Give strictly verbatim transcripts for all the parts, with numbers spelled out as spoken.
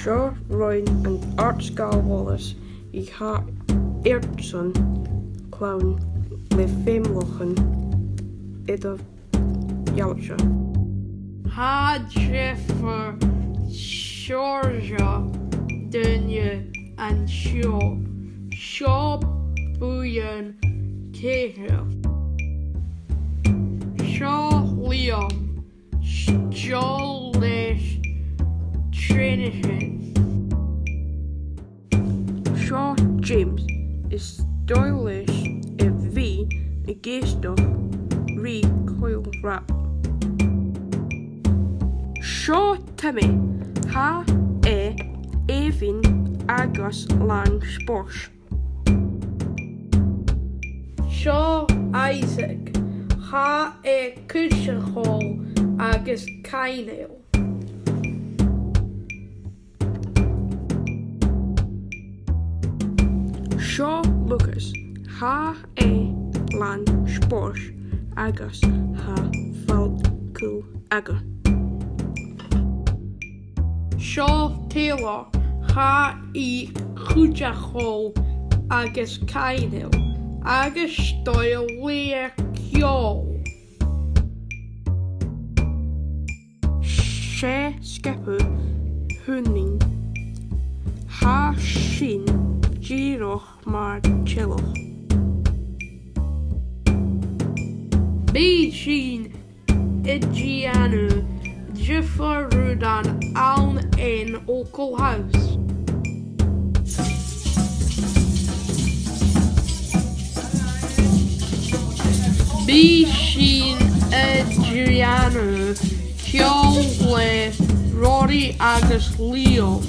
Seo roinn an Àrd-sgoil Wallace, a tha airson clann le feumalachdan eadar-dhealaichte. Tha diofar sheòrsa dhaoine an seo. Seo buidheann-ceithir. Seo Liam. Seo leis trèanaichean. Seo James. Is toil leis a bhith ag èisteachd ri coille rap. Seo Timmy. Tha e èibhinn agus làn spòrs. Seo Isaac. Tha e cuideachail agus coibhneil. Seo Lucas. Tha e làn spòrs agus tha fàilte aige. Seo Taylor. Tha i cuideachail agus coibhneil agus 's toil leatha ceòl. 'S e sgioba Dhùn Èideann. Tha sinn dìreach mar theaghlach. Bidh sinn a' dèanamh diofar rudan ann an Oakland House. Bidh sinn a' dèanamh ceòl le Rory agus Liam.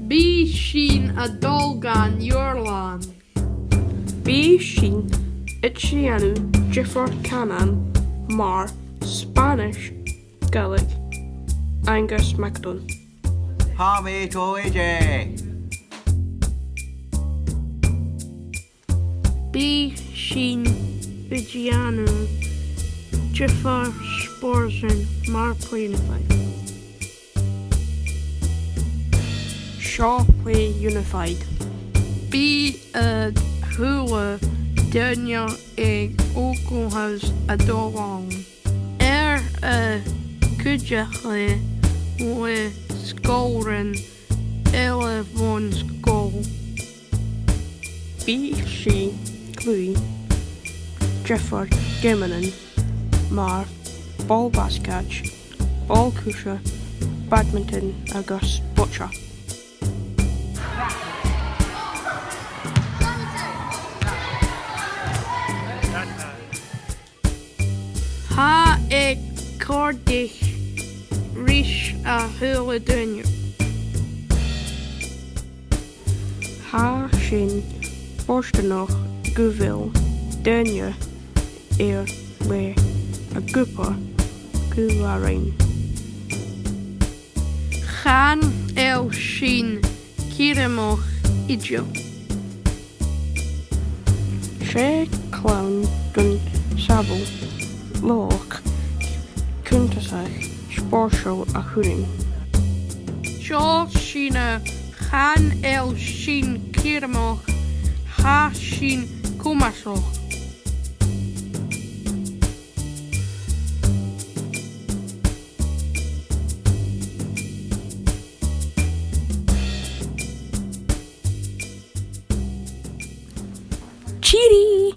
Bidh sinn a' dol dhan iarlann. Bidh sinn a' dèanamh diofar chànain mar Spanish, Gaelic agus Macedon. Tha mi toilichte. Bidh sinn a' dèanamh diofar spòrsan mar Play Unified. Seo Play Unified. Bidh a h-uile duine aig Oakland House a' dol ann. Air a' chuideachadh le sgoilearan eile bhon sgoil. Bidh sinn a' cluich diofar gheamannan mar ball-basgaid, ball-coise, badminton agus bocsa. Tha e a' còrdadh ris a h-uile duine. Tha sinn fortanach gu bheil daoine air leth ag obair gu làraidh. Chan eil sinn cinnteach idir. 'S e clann gun sabhail luach cunntasach spòrsail a th' annainn. Seo sinne, chan eil sinn cinnteach, tha sinn comasach. Cheery!